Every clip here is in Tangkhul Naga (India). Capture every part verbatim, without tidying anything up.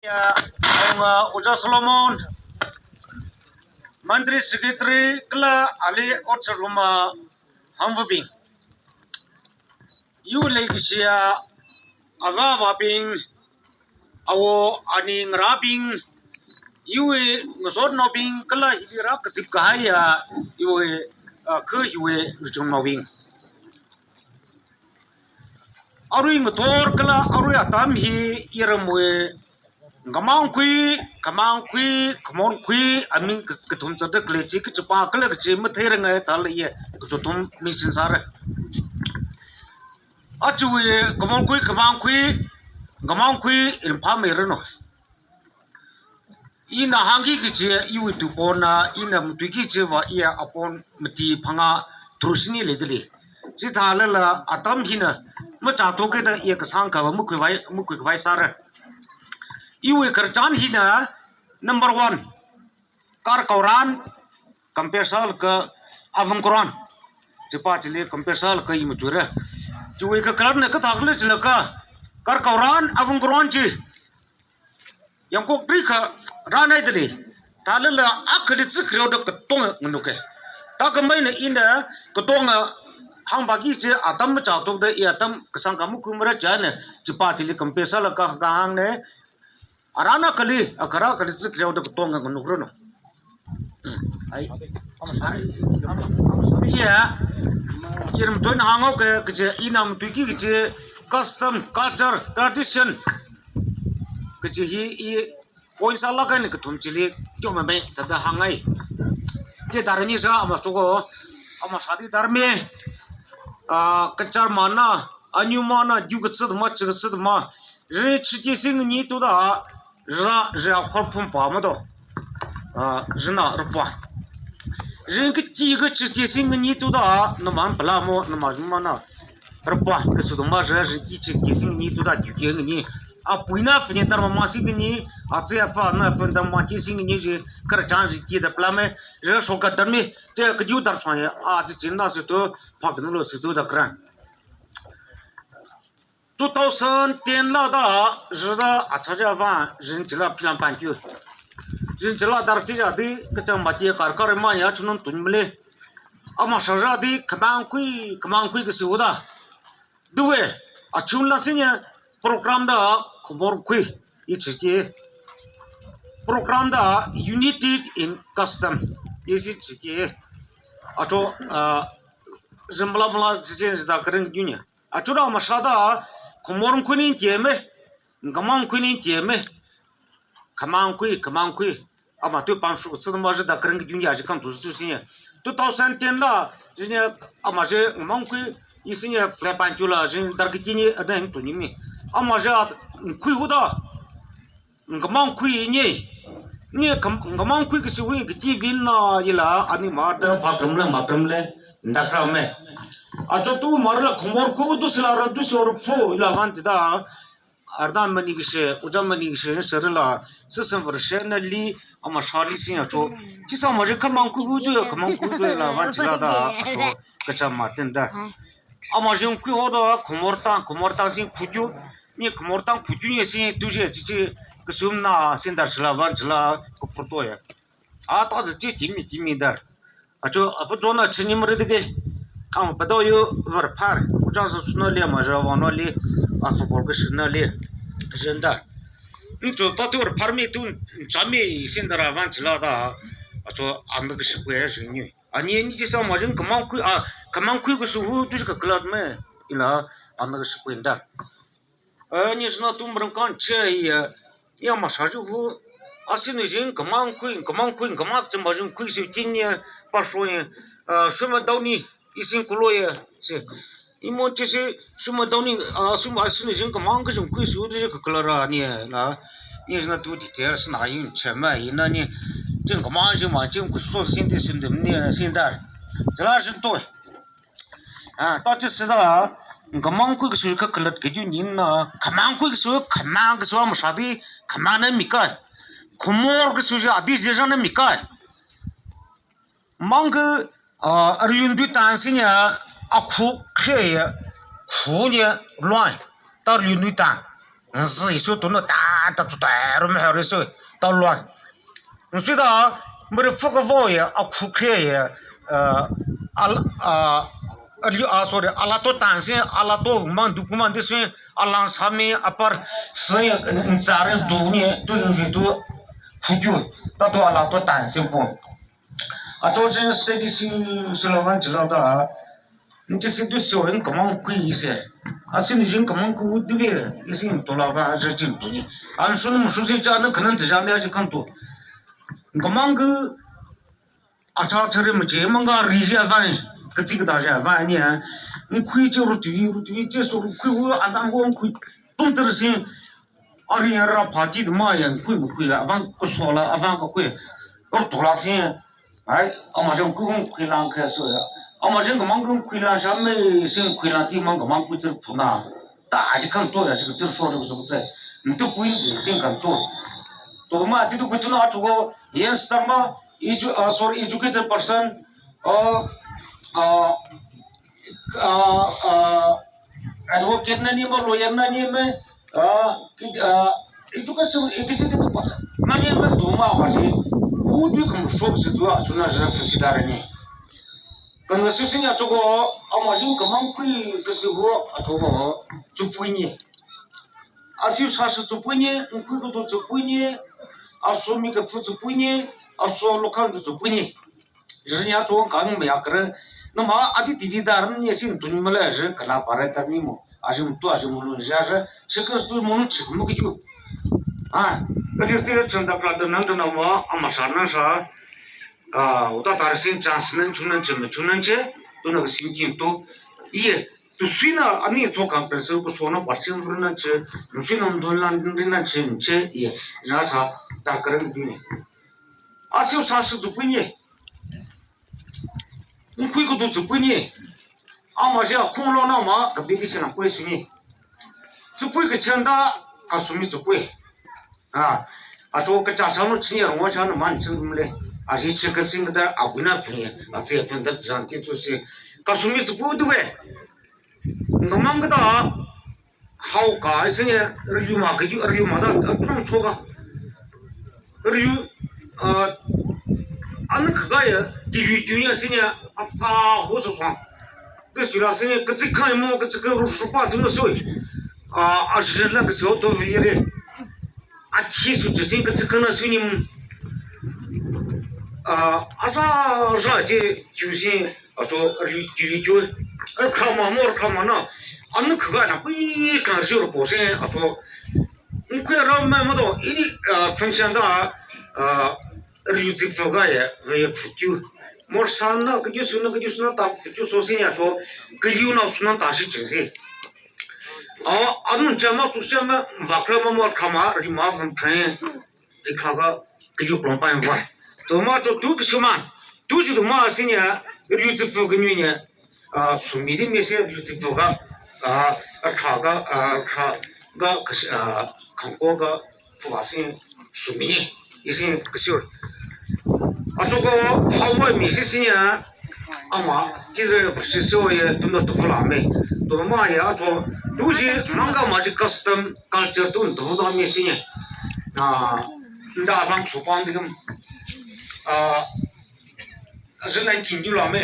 Ya, Ojā Solomon, Mantri Secretary kala ali otsarum hāngvabing. Iwui leikashiya avā avābing, awo ani ngarābing, iwui ngasotnaobing kala hili rākazip kahaiya iwui, ah, kha hiwui richungnaobing. Arui ngathor kala arui atam hi iramwui ngamangkhui, khamangkhui, khamorkhui, aming kas-, kathum zatda khalei chi kachipa kala kachi matheiranga thālala i kathum thum mention sāra. Achiwui khamorkhui, khamangkhui, ngamangkhui ina phāmeiranu. Ina hāngki kachi iwui tuipona, ina matuiki kachiva iya apon mati phangā tharuk shini leidalei. Chithālala atam hina machāthuka da iya kasāngkha va makhuivai, makhuikhavai sāra. Iwui khararchan hina number one, Karkauran, compare sālaga Avungkaran. Chipa chili compare sālaga i matuira. Chiwui kakhalatna kathākhala chilaga, Karkauran, Avungkaran chi yangkok trikha rānhaidalei. Thālala akhali zikreoda katonga nganuka. Thākhameina ina katonga hāngphāki kachi atam machāthukda i atam kasāngkha makhuimara china chipa chili compare sālaga kahāngna. Arana akhali, akhara akhali zikreoda katonga nganukranu. Hmm. Ai. Iya. Iram tuina hānghaoka kachi ina matuiki kachi custom, culture, tradition kachi hi i point sālaga ni kathum chili kyo mamei thāda hāngngai. Chi darani sā ama choko, ama sādi darmi. Ah, kachar mana, anyu mana, yu kachit ma, chi kachit ma. Ri chi chi sing ni tu da, ra, ra khor phum pa ma do. Ah, rina rpa. Ri kachi kachi chi sing ni tu da, naman pala mo, naman mana. Rpa, kasuduma ra, ri chi chi chi sing ni tu da, yu ke ni. Apuina fini tar ma sing ni, atse afa na fini tar ma chi sing ni, ri khararchan ri chi da pala me, ri shoka darmi, chi kayu dar phang ya, a chi chin na su tu, phak nu lo su tu da kran. Two thousand ten la da, rida achaja va, rin chila philam pankyu. Rin chila dar chi jadi, kachang mati kar kar ma ya chunun tun mle. Ama sharadi, khamangkhui, khamangkhui kasuda. Duwe, achun la sinya, program da, khamorkhui, i chi chi. Program da, united in custom, i chi chi. Acho, ah, zimbla bla chi chi da karen dunya. Achura mashada, khamorkhui ni jeme, khamangkhui ni jeme, khamangkhui, khamangkhui, ama tui pamshu tsi ma ji da karen dunya ji kam tu tu sinya. Two thousand ten la, jinya ama ji khamangkhui, i sinya flat pan tu la, jin dar ki ni, ada yang tu ni mi. Ama ji a, khui hu da, khamangkhui ni, ni kham-, khamangkhui kasuhui kati vin na ila ani ma da phakram le, makram le, ndakram me. Acho tu mar la khamorkhui tu sila ra tu sila ra pho ila van ti da. Ardan mani kashi, ujan mani kashi, sirila, sisan version na li, ama shali sin acho. Chi sa ma ji khamangkhui tu ya, khamangkhui tu ila van ti la da, acho, kacha ma ten da. Ama jin khui ho da, khamortang, khamortang sin khuju, ni khamortang khuju ni sin tu je chi chi kasum na sin dar chila van chila kapur to ya. A ta chi chi mi chi mi dar. Acho, apo jona chini mari dike. Ang pado yu var par. Uja su suna le ma ja vano le. A su por ke suna le. Jenda. Ncho ta tu var par mi tu chami sin dar van chila da. Acho, anda ke shi kwe jin ni. Ani ni chi sa ma jin khamangkhui, a, khamangkhui kasuhu tu ka klat me. Ila, anda ke shi kwe da. Ani sina tum rang kan che ya. Ya ma sa ju hu. Asi ni jin khamangkhui, khamangkhui, khamang chi ma jin khui si tin ya. Pa so ya. Ah, suma dau ni, isin kulo ya. Si. Imo chi si, suma dau ni, ah, suma asi ni jin khamang ka jin khui su tu ka kala ra ni la. Ni sina tu ti te sina yin che ma yin na ni. Jin khamang jin ma jin khui so sin ti sin dem ni sin dar. Jala jin to. Ah, ta chi sida, khamangkhui kasu ka khalat ka yu ni na, khamangkhui kasu, khamang kasu ama shadi, khamang na mi kai. Khamor kasu ja adi je jang na mi kai. Mang ka, ah, aryun du tan sinya, akhu khe ya, khu nya, luai, ta aryun du tan. Nzi isu tunu ta ta tu ta rum ha risu ta lwa. Nzi da mri fuka vo ye a khukhe ye, eh, al, ah, ali, ah, sorry, ala to tan sin, ala to mang du mang de sin, alang sami apar sin, nzaren du ni, tu rin rin tu khukyu, ta to ala to tan sin po. A to jin steady si sulavan jilada. Nti si du si wen kamang kui ise. Asin jin kamang kui du ve. Isin tola va aja jin tu ni. An shun mu shu si ja na kanan ta ja ne aja kan tu. Kamang kui acha chari mu je manga ri ja va ni. Kachi ka da ja va ni. Nkui je ru tu ru tu je so ru kui wu a va ngo nkui. Tum ter si. Ari ara party de ma yang kui mu kui la, avang ko so la, avang ko kui. Or tola si. Ai, ama jang kui kong kui lang khe so ya. Ama jang kamang kong kui lang sha me, sing kui lang ti mang kamang kui tsir puna. Ta aji kan to ya, ji tsir so ji so se. Ntu kui ji sing kan to. To ma ti tu kui tu na chu ko, yes ta ma, edu-, ah, sorry, educated person. Oh, ah, ah, ah, advocate na ni ma, lawyer na ni ma, ah, ki, ah, education, education tu pa. Ma ni ma tu ma ma si. Hu du kam shok si du a chuna je fu si da ni. Kan ga si si ni a choko, ama jin kamang kui ka si hu a choko, chu pui ni. A si sa si chu pui ni, kui ku tu chu pui ni, a so mi ka fu chu pui ni, a so lo kan chu pui ni. Jin ya chong kang me ya kre. Na ma a di T V dar ni sin tun ma le je kala pare tar ni mo. A jin tu a jin mo lo ja je. Se ke tu mo chi mo ki ju. Ah, ka di se chen da pra da nan da na ma a ma sa nan sa. Ah, uta tar sin chance nan chun nan che me chun nan che. Tu na ka sin kin tu. Ye, tu sui na ani cho kang pen se ku so na par sin vur nan che. Sui na dun lan din nan che che. Ye, ja cha ta kren di ni. A siu sa shi zupui ni. Nkui kudu zupui ni. Ama jia khung lo na ma, kabi di sina kui suni. Zupui kachanda, kasumi zupui. Ah, ato kacha sanu chini rongwa sanu man chingum le. Aji chikasing da, abuna puni, atse pun da jan ti tu si. Kasumi zupui duwe. Ngamang kada, hao ka, isin ya, ryu ma ka ju, ryu ma da, thong cho ka. Ryu, ah, an ka ga ya, ti yu ju ya, sin ya, a fa ho so fa. Ka ju la sin ya, ka zi ka mo, ka zi ka ru shu pa tu no so. Ah, a ji la ka so to vi re. A ti su ji sin ka zi ka na su ni. Ah, a za, za ji ju sin. Ato, ali, ali, ali, ali, kama mo, kama na. Anu kaga na, pui, ka jiro po se, ato. Nkui ra ma, ma do, ini, ah, function da, ah, ali, zi fu ga ye, ve ye fu ju. Mor san na, ka ju su na, ka ju su na, ta fu ju so sin ya to, ka liu na su na ta shi jing se. Ah, anu jama tu jama, va kra ma mo, kama, ali ma van pren. Di kha ka, ka yu prong pa yang va. To ma to tu ka shu ma. Tu shi tu ma sin ya, yu zi fu ka nyu ni. Ah, sumi di mi se yu zi fu ka. Ah, a kha ka, ah, kha ka, ka shi, ah, khang ko ka, fu ba sin sumi ni. Isin ka shu. A cho ko, hao mo mi si sin ya. Ama, ti re bu shi so ye, tu no tu fu la me. To ma ya cho, tu shi, manga ma ji custom, culture tu tu fu da mi sin ya. Ah, nda vang su pan di kam. Ah, zin nineteen ju la me.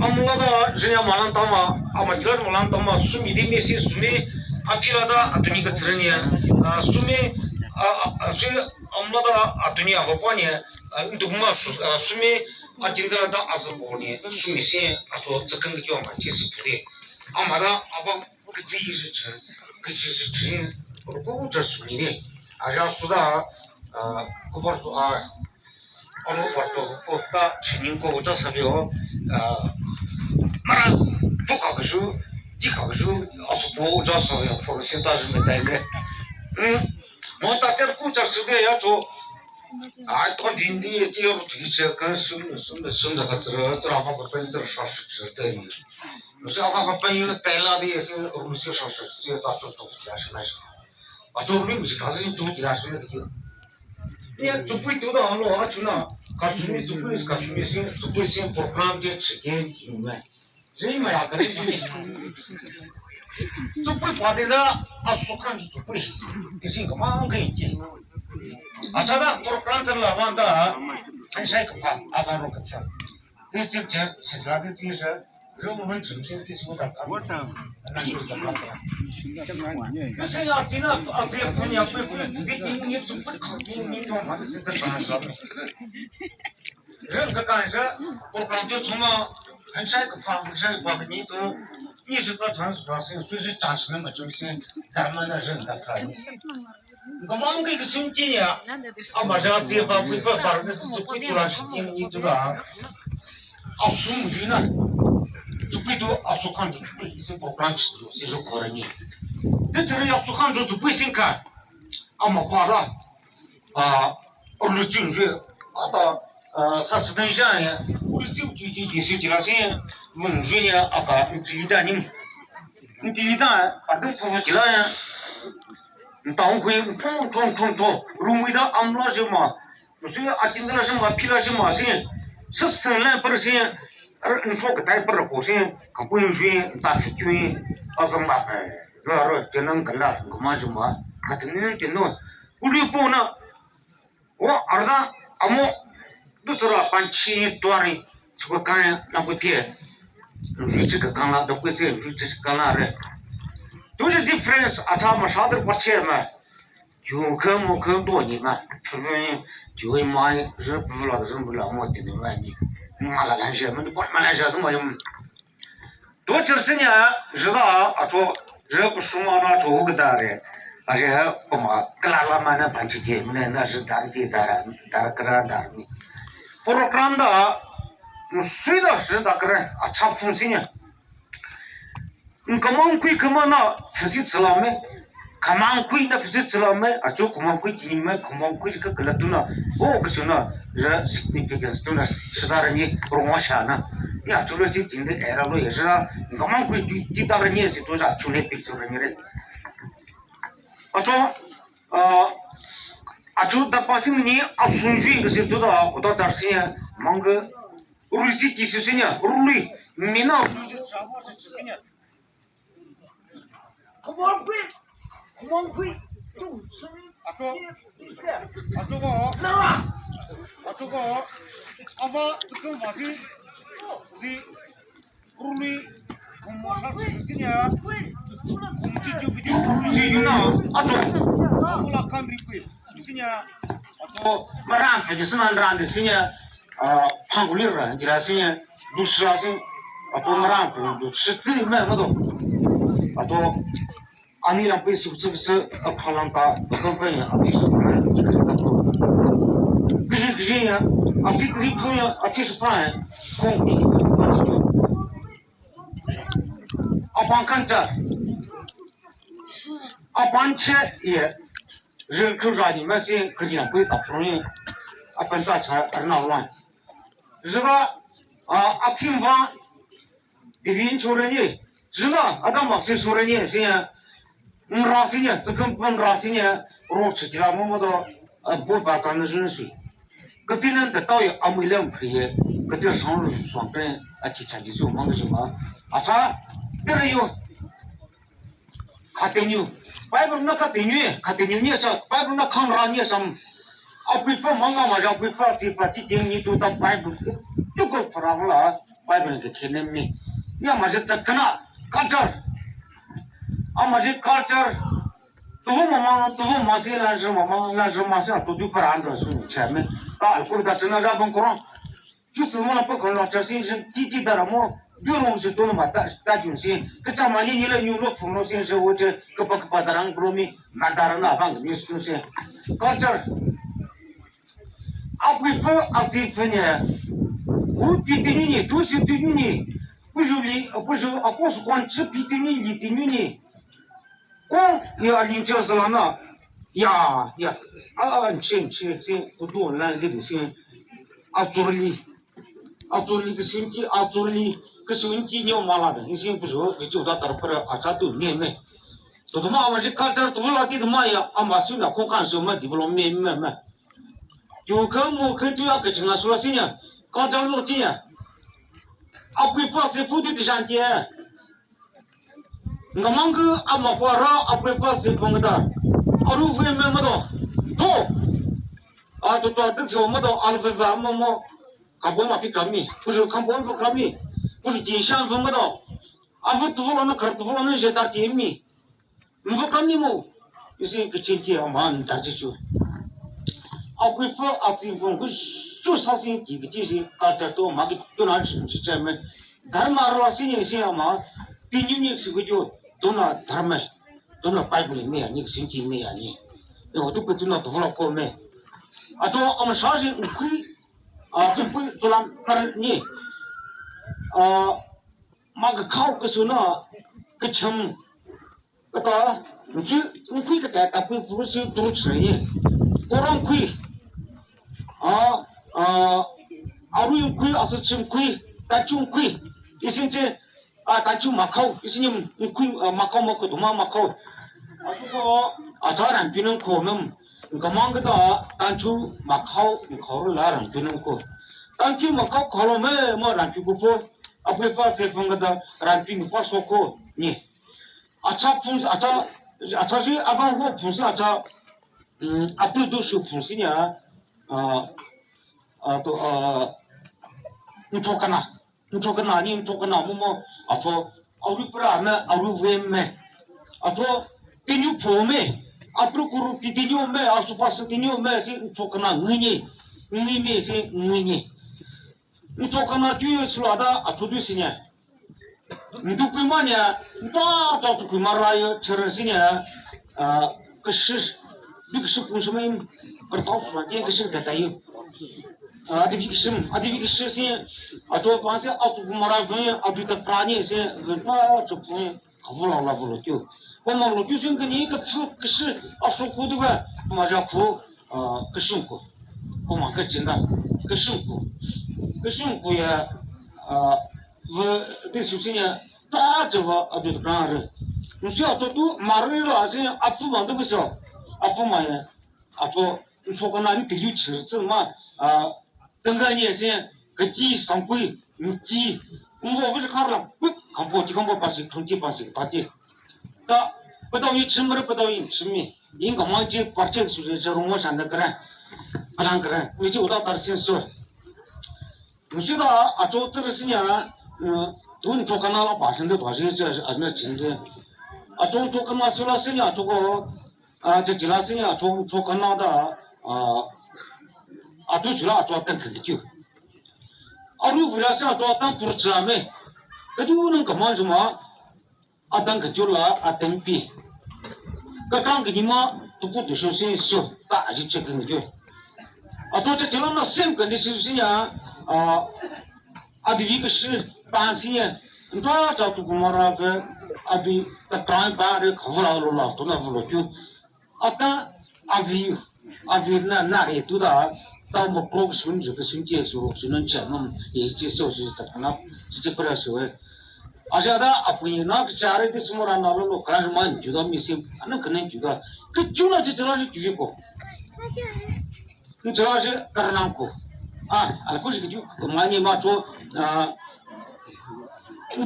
Amla da zin ya malan tama, ama jila malan tama, sumi di mi si sumi, a pila da, a tu ni ka tsiren ya. Ah, sumi, ah, ah, ah, si, amla da, a tu ni a hopa ni, ah, ndu ma su, ah, sumi, a jin da da, a zi bo ni, sumi si, a to zi kan ki yo ma, ji si pu de. Ama da, a vang, ka zi yi zi chen, ka zi zi chen, ru ko ja sumi ni. A ja su da, ah, ku bar su, ah, Aro parto ko ta chinin ko uja sabi ho, ah, mara, puka kashu, tika kashu, asu po uja sabi ho, po sin ta ju me tai me. Hmm, mo ta cher ku cher su de ya cho. Ai, to din di, ti yo tu che kan sum, sum, sum da ka cher, cher apa ka pen cher sa su cher te ni. Mo sa apa ka pen yo tai la di, se, ru se sa su, se ta cho to ya se mai sa. A cho ru mi se ka se tu ya se me ki. Iya, zupui tu da lo, a chuna, kasumi zupui, kasumi sin, zupui sin program je chicken ki me. Jai ma ya kare ki. Chukpui pāda la, asukham chukpui. Ishi khamang kha ichi. Achāda program chānla vāngda, hanshai kaphā, avāro kaphā. Ichi che, sila ichi she, zhong mun chim chim ichi suda ka. Ishi ya china, achi pun ya pui pun, ichi ni chukpui kha, ni ni to ma, ichi chānla sa. Ren kakān sā, program tu chungma, hanshai kaphā, hanshai kaphā kani tu, ni shi pa chance pa sing, sui shi chance na machung sing, dharma na ren kakān ni. Khamang kha kasim chi ya, ama ja chi pa, pui pa, par na si, pui tu la shi, ni, ni tu la. Asum ji na, chukpui tu, asukham chukpui, ishi program chi tu, si ju khora ni. Te chiri asukham chukpui sing kha, ama pa la, a, ulu ching jui, ata, a, sa siden jang ya, ulu ching jui jui jui si jila si, mun jui ya, aka, nti da nim. Nti da, ardum pu jila ya. Ntang hui, chong, chong, chong, chong, rumui da amla jima. Sui achin da la jima, pila jima si. Sesen la per si, ar, nchok katai per ko si, kapui jui, nta si jui, azam ba fe. Ro, ro, jenang kala, kama jima. Katini, tino. Uli pona, o, arda, amo, dusra panchi tuari, suka kaya, na pui pie. Richi kakangla, da pui se, richi kakangla re. Tuji difference, ata ma shadar pache ma. Yu khe mo khe do ni ma. Sui, yu mai, je bula, je bula mo tini ma ni. Ngala la je, ma ni por ma la je, ma yum. To chirsinya, jida, acho, je kushung ana cho gudare. Aje ha, pama, kalala mana panchi je, mle na je dar ki dar, dar kra dar ni. Program da, sui da, je da kra, acha phung sinya. Khamang khui khamana, phasi chila me. Khamang khui na phasi chila me, acho khamang khui chi me, khamang khui ka kala tuna, o kasuna, ja significance tuna, chidara ni, rongwa shana. Ni acho lo chi ting de era lo ya ja, khamang khui chi, chi dara ni si to ja, acho le picture ni re. Acho, a, acho da passing ni, asunji kasi to da, o da dar si ya, mang ka, uri chi chi si si ya, uri, mina, uri chi chi si ya. Come on, quick! Come on, quick! Two, three, acho, four, five. Acho ko. Nara! Acho ko. Ava, tukun vasi. Si. Ruli. Come on, quick! Come on, quick! Come on, quick! Acho. Mula kan ri quick. Sinya. Acho. Marang, aja sinan rang di sinya. A, phangkuli ra, jila si, dusra si, ato marang ku, du, siti me, ma do. Ato, ani lam pe su, su, su, a, phalang ta, ko pe, a, ti su, ma, i kri ta ko. Kiji, kiji ya, a, ti kri pu ya, a, ti su pa ya, kong ni, a, ti su. Apang kan cha. Apang che, ye. Rin kru rani ma si, kri yang pui ta pru ni. Apang ta cha, arna wan. Jida, a, athim va, divin chorani. Jida, adam mak si chorani, si ya. Nra si ya, tsikam pun ra si ya. Ro chi la mo mo do, a, bo ba chan na jun si. Kachi nan ta tao ya, amui lam pri ye. Kachi sang ru suang pe, a chi cha ji su mang ka ji ma. Acha, tere yo. Khatenyu. Bible na khatenyu, khatenyu ni cha, Bible na khangra ni sam. A prefer manga ma ja prefer chi pa chi jing ni tu ta Bible. Tu ko para la, Bible ke khenem ni. Ni ma ja chat kana, culture. A ma ja culture. Tu ma ma, tu ma si la ja ma ma, la ja ma si a tu du para an su ni cha me. Ka al ko da chana ja bon koran. Jutsu mala pa kong la cha sin sin, ti ti dara mo, durung si tunu ma ta, ta jun sin, ka cha ma ni ni la nyu lo phung lo sin se wo che, ka pa ka pa darang bro mi, ma darang na bang ni stu sin. Culture. Apui pho, achi pho ne. U pi ti ni ni, tu si ti ni ni. Pu ju li, pu ju, a ko su kwan chi pi ti ni, li ti ni ni. Ko, ya, alin che salana. Ya, ya. A, a, chin, chin, chin, kudu lan li di sin. Aturli. Aturli kisin ki, aturli kisin ki nyo mala da. Isin kujo, kichu da tar para acha tu me me. To ma ama ji culture tu la ti ma ya, ama su na ko kan su ma develop me me me. Yo ka mo ka tu ya ka chinga su la sin ya. Culture lo ti ya. Apui pho se fu di di jan ti ya. Ngamang ka ama pa ra apre pa se pang da. Aru ve me ma do. Do. A to to de so ma do al ve va mo mo. Ka bo ma pi kami. Ku ju kam bo pi kami. Ku ju tin shan vu ma do. A vu tu vu lo na kar tu vu lo na je tar ti mi. Mvukam ni mo. Isin kachin chi aman tar chi chu. Apre pa atsi vung ku shu sa sin ki ki chi si culture to ma ki to na chi chi chi me. Dharma ro si ni si ama. Pi ni ni si ku jo. To na dharma. To na Bible me ya ni sin chi me ya ni. Yo tu pe to na to vlog ko me. A to ama sa si ku. A chu pu chu lam par ni. A ma ka khau ka su na. Ka cham. Kata, nkhui, nkhui kata, ta pui pui si turu chre ye. Korang nkhui. A, a, arui nkhui, asa chim nkhui, tachu nkhui. Isin che, a, tachu makhau, isin yim nkhui, a, makhau, makhau, duma makhau. Achu ko, a, cha ran pinang ko nam. Ngamang kata, tachu makhau, makhau la ran pinang ko. Tachu makhau khalo me, mo ran pi ku po. Apre pa se phang kata, ran pi pa so ko, ni. Acha phung, acha, acha si avang ho phung si acha, um, apu du su phung si nya, a, a to, a, nchokana, nchokana ni nchokana mo mo, acho, aru pra me, aru ve me, acho, tinyu pho me, apru kuru pi tinyu me, asu pas tinyu me, si nchokana ngi ni, ngi me, si ngi ni. Nchokana tu sula da achu du sinya. Ndu pui manya, nta ta tu kui mara yo chara sinya. A, kashi, bi kashi pung shima im, kartau ma ke kashi da ta yo. A, di bi kashi, a, di bi kashi sinya. Achu pa se achu kui mara vun, a, du ta pra ni se, vun pa chu pung. Ka vula la vula kyu. Ko ma lo kyu sin kani ka phu kashi, a shu ku du ba, ma ja ku, a, kashi ku. Ko ma ka chin da, kashi ku. Kashi ku ya, a, ve, de su sin ya, ta ja va, a, du ta re. Nu si a cho tu, ma re la sin, a phu ma du so. A phu ma ya, a cho, nchokana ni ti yu chi zi ma, a, Tengka ni se, kati sangkui, mti, ungko vizhi kharla, kuk, kampo ti kampo pasi, thungti pasi, tati. Ta, padao yi chimre, padao yi chimmi. Yin kamang chi, parche su je, je rungwa shanda kare. Palang kare. Ni chi uda tar sin su. Ni chi da, acho tsir sin ya, eh, tun chokana la pa sin de, pa sin je, ajna chin de. Acho chokana sula sin ya, choko, a, je jila sin ya, cho, chokana da, a, a tu sula cho tang kan kyu. Aru vila sa cho tang pur cha me. Kadu nang kamang juma, a tang kyu la, a tang pi. Ka tang kini ma, tu pu tu shu sin shu, ta a ji che kan kyu. A to che chila na sem kan di si sin ya, a, a di vi ka shi, pa sin ya, nta ta tu kumara ve, a di ta tang pa re ka vula lo la, to na vula kyu. Ata avi, avi na, na e tu da, ta mo krok sun ju ka sun ke su rok sun cha nam, e che so su cha na, chi che pra su e. Aja da apui na ka cha re de sumara na lo lo ka man ju da mi sim, ana ka nan ju da. Ka ju na che cha la ju ko. Ni cha la je ka nan ko. A, a ko ji ju ma ni ma cho, a,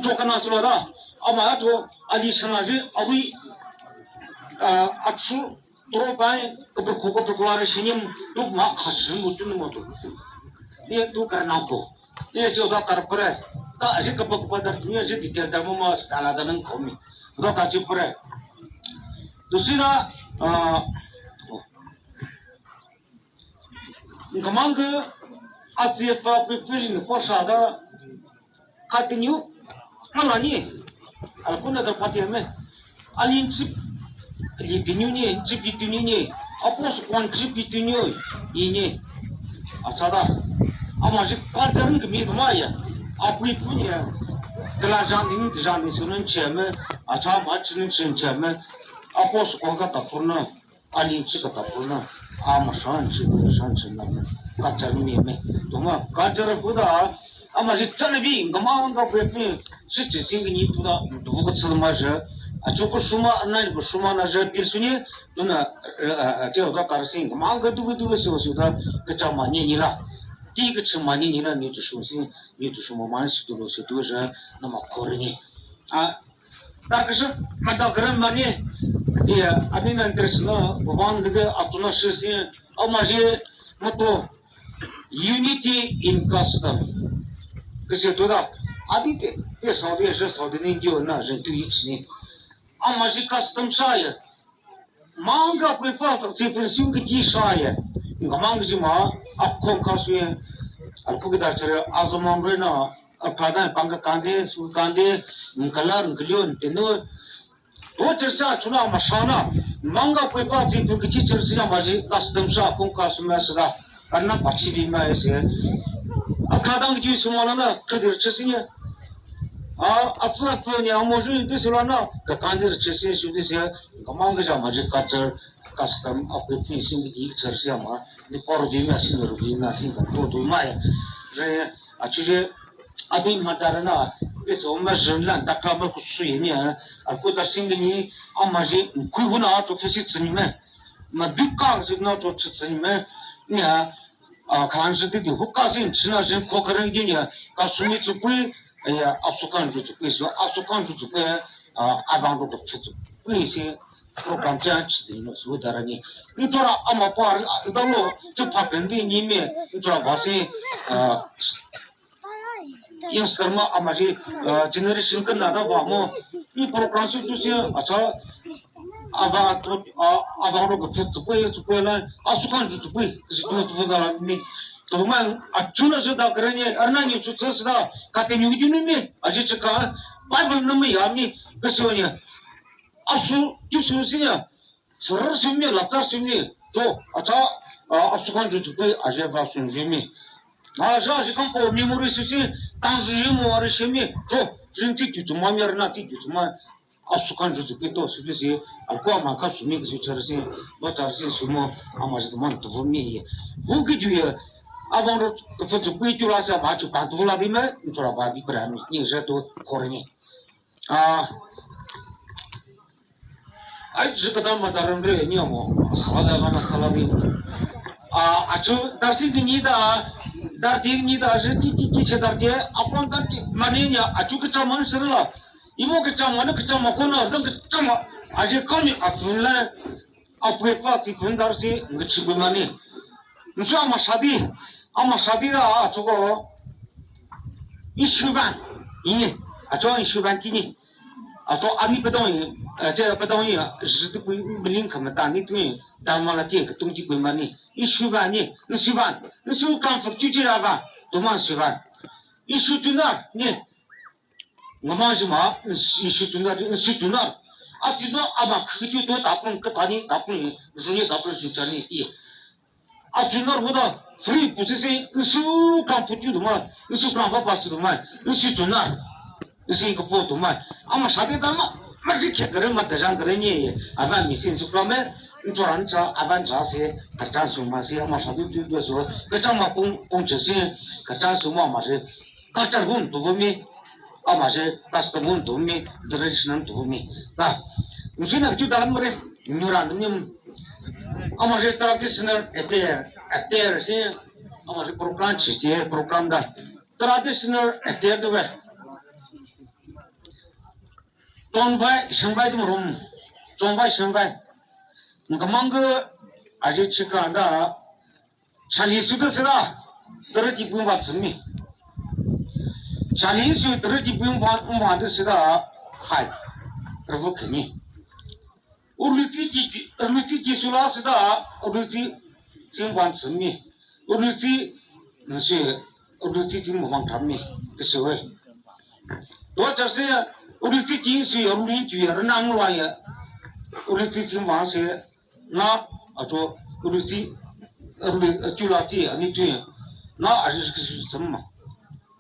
chokana sula da. Ama ya cho, ali sana je, awi, a, achu, Toro pai, kapur ko, kapur ko are sinim, tuk ma kha sinim, tu ni mo tu. Ni tu kar na ko. Ni jo da kar pare. Ta aji kapur ko dar ni aji detail dar mo ma skala da nang ko mi. Da ta chi pare. Dusina, a, ngamang ka, a chi fa pi pi ni ko sa da, Ka tinyu, kala ni, alkuna da pati me. Alin chip, li tinyu ni, chip tinyu ni, apos kon chip tinyu, ini. Acha da. Ama ji culture ni mi ma ya. Apui pun ya. Tela jan ni, jan ni sunun che me. Acha ma chin chin che me. Apos kon ka ta purna. Alin chi kata purna, ama shan chi, shan chi na me, culture ni me. Tuma, culture kuda, ama ji chanabi, ngamang ka pe pe, si chi ching ni tuda, tu ka chil ma je. Acho ko shuma, na ko shuma na je, pil suni, tuna, eh, eh, eh, che da kar sing, ngamang ka du du si si da, ka cha ma ni ni la. Ti ka chi ma ni ni la, ni tu shum sing, ni tu shuma ma si tu lo si tu je, na ma kor ni. A, Tarkashi, mada karam mani, iya, ani nan tersina, bubang dege atuna shisi, ama je, mato, unity in custom. Kasi tuda, adi te, te Saudi, je Saudi ni jo na, je tu ichi ni. Ama je custom shaya. Manga prefer, si pun sung ki ji shaya. Nga mang ji ma, ap khong ka suye. Al ku ki dar chere, azamang re na, ap ka dan pang ka kande, su kande, ngkala, ngkalion, tenu, to chirsa chuna mashana, manga pui pa chi pui kichi chirsa maji custom sha kung custom sha da. Kanna pachi di ma ese. Akadang ji sumana na kadir chisinya. A, atsa pui ni amo ju di sulana, ka kandir chisi su di se, kamang ja maji culture, custom, a pui pui sing di chirsa ma. Ni por di ma sin ru di ma sin ka to do ma ya. Re, a chuje, Adi madarana, iso ma zunlan dakra ma kusui ni, a kuda singini, ama ji, kui huna to fisi tsini me. Ma bika sina to tsini me. Ni a, a, khan si di di, huka sin, sina sin ko karen di ni, ka sumi tsukui, ya, asukan ju tsukui, so, asukan ju tsukui, a, avang ro tsukui, si, program cha tsini, so, darani. Ntora ama par, a, dalo, tsu papen di ni me, ntora vasi, a, Youngster ma ama ji, uh, generation kan na da ba mo. Ni program su su si, acha, ava to, a, ava ro ka fit su kwe, su kwe la, asukan su su kwe, si tu tu da la ni. To ma, achuna su da kare ni, arna ni su su da, ka te ni ni ni, aji chika, Bible na ma ya mi, ka su ni. Asu, tu su si ya. Sir simi, latsar simi, cho, acha, a, asukan ju tsukui, aje ba sun jimi. Aja, aje kampo memory sisi, tang ju jimo, are simi, cho, jin ti ju tsuma, mir na ti ju tsuma, asukan ju tsukui to, sisi, alko ama ka sumi, kasi char si, ba char si sumo, ama ji man to mi. Hu ki ju ye, abang ro, ka fa tsukui ju la sa, ba ju pa to la di me, ntura ba di pra mi, ni je to, kore ni. A, ai, ji kada madaran re ni amo, sala da mana sala di. A, achu, darsi ki ni da, dar di ni da, ji ti ti ti che dar di, apon dar di, mani ni, achu ka chaman sirla. Imo ka chaman, ka chaman ko na, dang ka chaman, aji kami a fun la, a pwe fa ti fun darsi, nga chi bu mani. Nsu ama shadi, ama shadi da, achu ko, Ishuvan, ini, acho Ishuvan kini. Acho ani pedong ini, eh, che pedong ini, jitupu miling kama tani tu ini, dan mala tie ketung ji pun mani. Ishuvan ni, Ishuvan, Isu kan fuk cuci lava, teman Ishuvan. Ishu tunar ni, ngama jima, Isu tunar, Isu tunar. Ati no ama kutu to tapung ketani, tapung ni, juni tapung sucani, i. Achunar hoda free pusisi, nsu kan putu duma, nsu kan papa su duma, nsu chunar, nsu kapo duma. Ama shadi dama, maji khe kare, ma dajang kare ni, avan mi sin su kame, nchoran cha, avan cha se, kachan su ma se, ama shadi tu tu su, kachan ma pung, pung che se, kachan su ma ma se, culture hun tu mi, ama se, custom hun tu mi, traditional tu mi. Na, nsu na tu dalam re, nyuran mi, Ama je traditional attire, attire si, ama je program chi je program da. Traditional attire do we. Tongvai, shangvai do rum. Tongvai, shangvai. Ngamang ge aje chika da. Chali su da sida. Dari ti pung ba tsumi. Chali su dari ti pung ba, pung ba da sida. Hai. Ravu kani. Urlitsi ji, urlitsi ji sula sida, urlitsi jingwan tsumi. Urlitsi, nsi, urlitsi jingwan tami, kisiwe. Dochar se, urlitsi jing si, urlitsi ji, rnang wa ya. Urlitsi jingwan se, na, acho, urlitsi, urli, chula ji, ani tu, na, aji kisi tsama.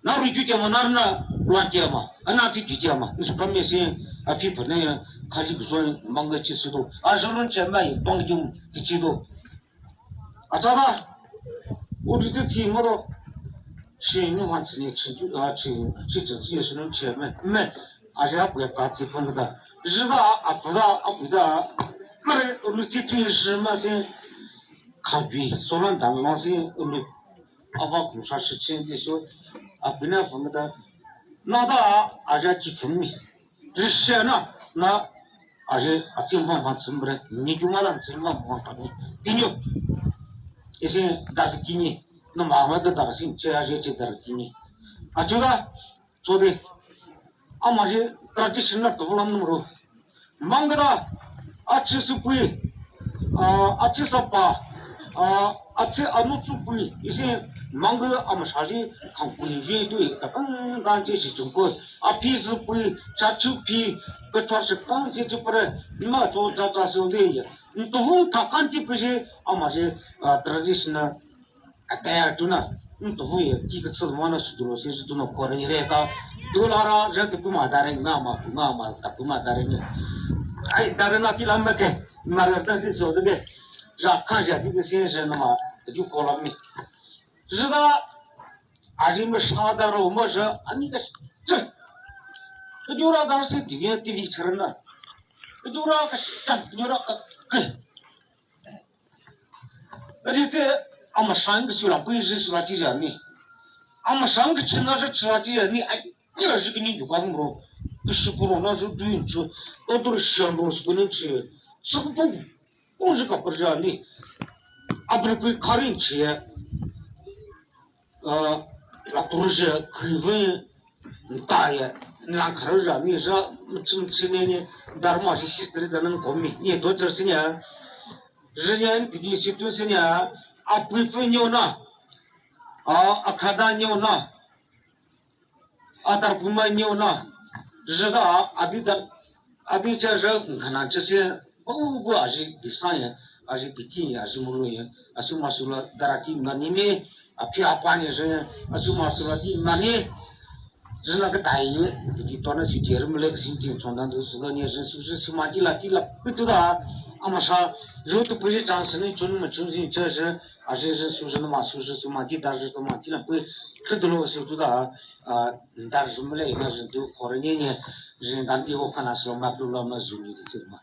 Na rui ju jama, na na luan jama, ana ji ju jama, nsu pame si, api pane ya, kali kuso manga ji si do. A jolun jama, tong jum ji ji do. Achada, uri ji ji moro, chi ni han chi ni chi ju, a chi, chi ji ji si nun jama, me, a ja bu ya ka ji pun da. Ji da, a bu da, a bu da, mare, uri ji ji si ma si, kabi, solan dang ma si, uri Ava kum sa shi chin di su, a bina fam da. Na da a ja ji chun mi. Ri she na, na, aja, achi mvang mvang chimbre, mi kuma lan chim mvang mvang kani. Tinyo. Isin darkatini. Nama ngada darsin, che aja che darkatini. Achuda, so de. Ama je tradition na tulam numro. Mangada, achi supui, ah, achi sapa, ah, achi anu supui, isin mangga ama shaji khangkui je tui, kapang kan che shi chungko. Api supui, chachu pi, kachwa shi kan che chupre, ma cho cha cha so de ya. Tuhung kakan chi pi je, ama je, ah, traditional attire tuna, tuhung ya, ti kachi mana suduro se tuna kore ni re ka. Dolara, ja tu kuma dare, nga ma, nga ma, ta kuma dare ni. Ai, dare na ti lam ke, mara ta ti so de. Ja kan ja ti de se se na ma, ju kolam ni. Jida, aji ma sha daro ma ja, ani ka, cha. Kajura dar se ti ya ti vi charna. Kajura ka, cha, kajura ka, ka. Aji te, ama shang ka sura pui ji sura ti ja ni. Ama shang ka china ja china ti ja ni. Ai, ni la ji ka ni dukan ro. Ka shukuro na ju duin chu. To dur shan ro su kunin chi. Su ku pung, pung ji ka par ja ni. Abri pui karin chi. Ah, la tur je, kuive, ta ye, lang khar ja ni ja, mchim chine ni, dharma shi history da nang komi, ni do char sinya, jinya ni pidi si tu sinya, apui fu nyo na, ah, akhada nyo na, atar kuma nyo na, jida, adi da, adi cha ja, khana cha se, bu bu aji design, aji titi, aji mulu ye, asu masula darati mani me, api apa ni je, asu masula di mani, jina ka tai ye, di to na si jer mele sin jin chon dan du su ni je su je su ma di la di la pi tu da, ama sha, ju tu pi je chance ni chun ma chun jin che je, aji je su je ma su je su ma di da je to ma di la pi, ke du lo su tu da, a, dar je mele na je du kore ni ni, je dan di ho kana su ma du lo ma ju ni di ma.